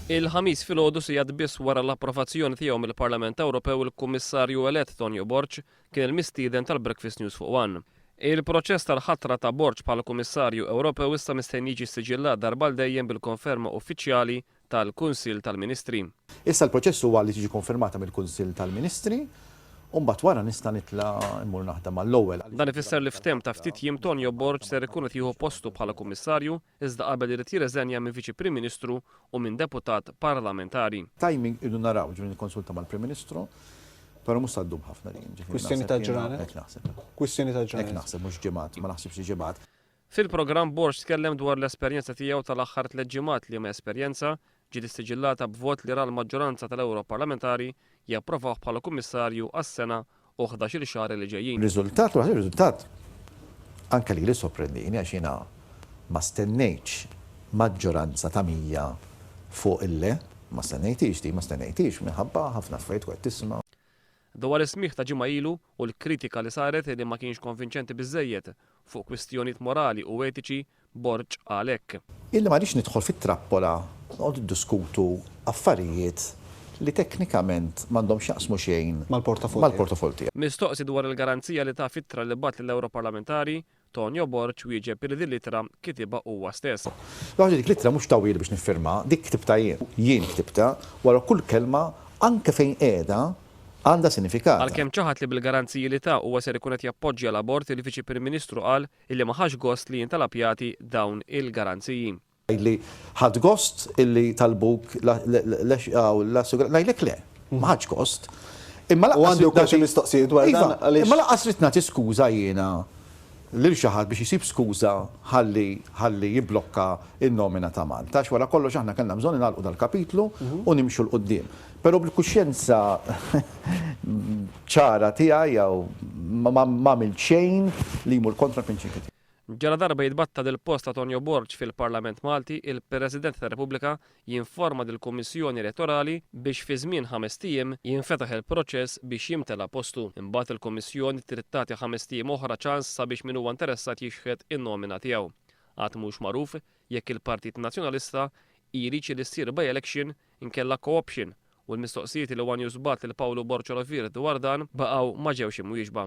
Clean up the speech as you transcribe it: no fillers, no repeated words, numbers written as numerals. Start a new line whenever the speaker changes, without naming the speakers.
Il-Ħamis filgħodu sigħat biss wara l-approvazzjoni tiegħu mill-Parlament Ewropew il-Kummissarju elett Tonio Borg kien il-mistieden tal-Breakfast News fuq One. Il-proċess tal-ħatra ta' Borg bħala Kummissarju Ewropew issa mistenni jiġi ssiġillat darba għal dejjem bil-konferma uffiċjali tal-Kunsill tal-Ministri.
Issa l-proċess huwa li tiġi konfermata mill-Kunsill tal-Ministri u mbagħad wara nista' nitla' mmur naħdem għall-ewwel.
Dan ifisser li f'temp ta' ftit jiem Tonio Borg ser ikun qed jieħu postu bħala Kummissarju iżda qabel irid jirreżenja minn Viċi Prim Ministru u minn Deputat Parlamentari.
Timing irridu naraw, ġifieri nikkonsulta mal-Prim Ministru, però mhux sa ddum ħafna din, ġifieri
Kwistjoni
naħseb
ta'
jiena
ġranet.
hekk naħseb.
Kwistjoni ta'
Hekk
ġranet.
naħseb mhux ġimgħat, ma naħsibx li ġimgħat.
Fil-programm Borg tkellem dwar l-esperjenza tiegħu tal-aħħar tlett ġimgħat liema esperjenza ġiet issiġillata b'vot li ra l-maġġoranza tal-Ewroparlamentari japprovawh bħala Kummissarju għas-sena u 11-il xahar li ġejjin.
Riżultat, u riżultat anke lili ssorprendini għax jiena ma stennejtx maġġoranza ta' 100 fuq il-le, ma stennejthiex din, ma stennejthiex minħabba ħafna affarijiet kont qed tisma'.
Dwar is-smigħ ta' ġimgħa ilu u l-kritika li saret li ma kienx konvinċenti biżżejjed fuq kwistjonijiet morali u etiċi, Borg qal hekk.
Illi ma rridx nidħol fit-trappola noqogħdu niddiskutu affarijiet li teknikament m'għandhom x'jaqsmu xejn mal-portafoll tiegħi.
Mistoqsi dwar il-garanzija li ta f'ittra li bagħat lill-Ewroparlamentari, Tonio Borg wieġeb li din l-ittra kitibha huwa stess.
L-ewwel ħaġa dik l-ittra mhux tawhieli biex niffirmha, dik ktibtha jien. Jien ktibtha, wara kull kelma anke fejn qiegħda għandha sinifikat.
Għalkemm ċaħad li bil-garanziji li ta huwa ser ikun qed jappoġġja l-abort, il-Viċi Prim Ministru qal illi ma ħax gost li jintalab jagħti dawn il-garanziji.
Tgħidli ħadt gost illi talbuk l-assigurazzjoni, ngħidlek le, ma ħadtx gost. Imma
U
lanqas
għandi
ridt
wkoll xi
nagħti
mistoqsijiet dwar dan
Iva,
għaliex.
imma lanqas ridt nagħti skuża jiena lil xi ħadd biex isib skuża ħalli ħalli jibblokka n-nomina ta' Malta għax wara kollox aħna kellna bżonn ingħalqu dal-kapitlu u nimxu 'l quddiem. Però bil-kuxjenza ċara tiegħi jew ma għamilt xejn li jmur kontra l-prinċipji tiegħi.
Ġaladarba jitbattal il-post ta' Tonio Borg fil-Parlament Malti, il-President tar-Repubblika jinforma lill-Kummissjoni Elettorali biex fi żmien ħamest ijiem jinfetaħ il-proċess biex jimtela postu. Imbagħad il-Kummissjoni trid tagħti ħamest ijiem oħra ċans sabiex min huwa interessat jixħet in-nomina tiegħu. Għad mhux magħruf jekk il-Partit Nazzjonalista jridx li ssir by-election inkella co-option u l-mistoqsijiet li one News bagħat lil Pawlu Borg Olivier dwar dan baqgħu ma ġewx imwieġba.